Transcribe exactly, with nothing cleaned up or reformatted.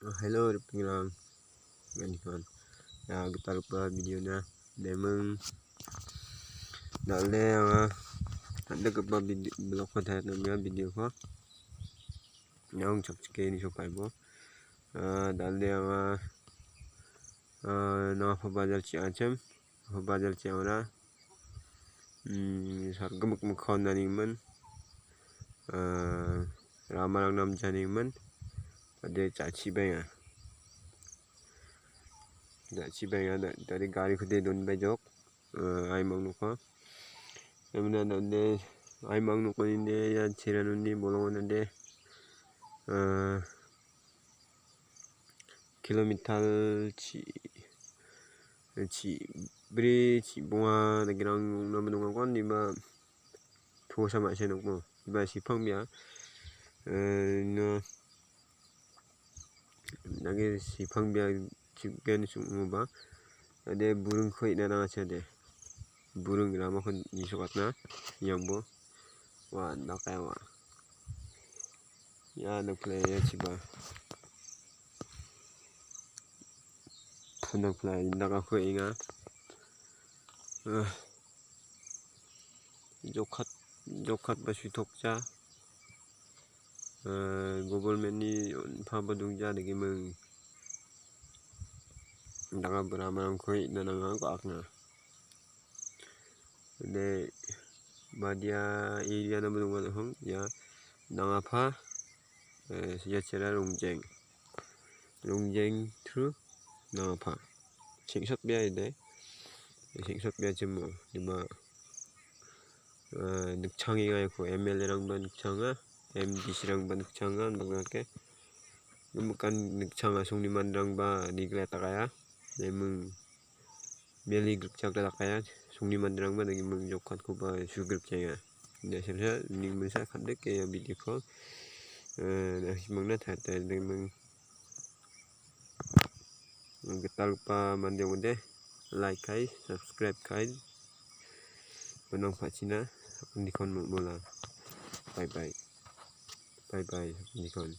Hello, ripengrang. Ngan ikan. Ya, gitalgipa video-na. Neming. Dal·e anga. Tandakgipa video, blog-ko tariatna video-ko. Yang chakchike ini sopai bo. Ah, dal·e anga. Ah, nangapa bajar chi achim. Bajar chi anga. Hmm, sargimik mikon nanigimin. Ah, ramarang namjaningmin. Ade jachibaenga. Jachibaenga, da-, dari gari kude don bejok. Ah, aimang noko. Emna dade aimang noko inde ya chiranoni bolongo dade. Ah, kilometer chi-, chibri, chibonga dagirang ong·naba dongako, indiba tosa ma·sina nokmo. Indiba sipang bia. Eh, no, dage sipang bia chipen song·oba. Ade buringko ina nangachade. Buring ramako nisokatna, iangbo. Wa, dakaiwa. Ia nokle ia chiba. Nokle indakako enga. Ah. Jokhat, jokhat ba sitokja. Ah, government-ni on·paba dongja degiming. Danga beramarangko ina nanga ko akna. Ine badia area na bedonga dahong, ia nangapa, eh, ia chera rongjeng. Rongjeng through nangapa. Sengsot bia ide. Sengsot bia jemo. Dima, eh, nikchangenga iako M L A-rangba nikchanga, M D C-rangba nikchanga, indakdake. Gimikan nikchanga songni manderangba nigla dakaya. Neming meli grikchakra dakaya. Songni manderangba nangiming jokatkoba sugrikjaenga. Ine selsa, ning mingsa kandike ia video-ko. Eh, nasimangna tata neming gitalgipa mande ong·ode. Like kai, subscribe kai. Bonang pachina, nikon mola. Bye bye. Bye bye, nikon.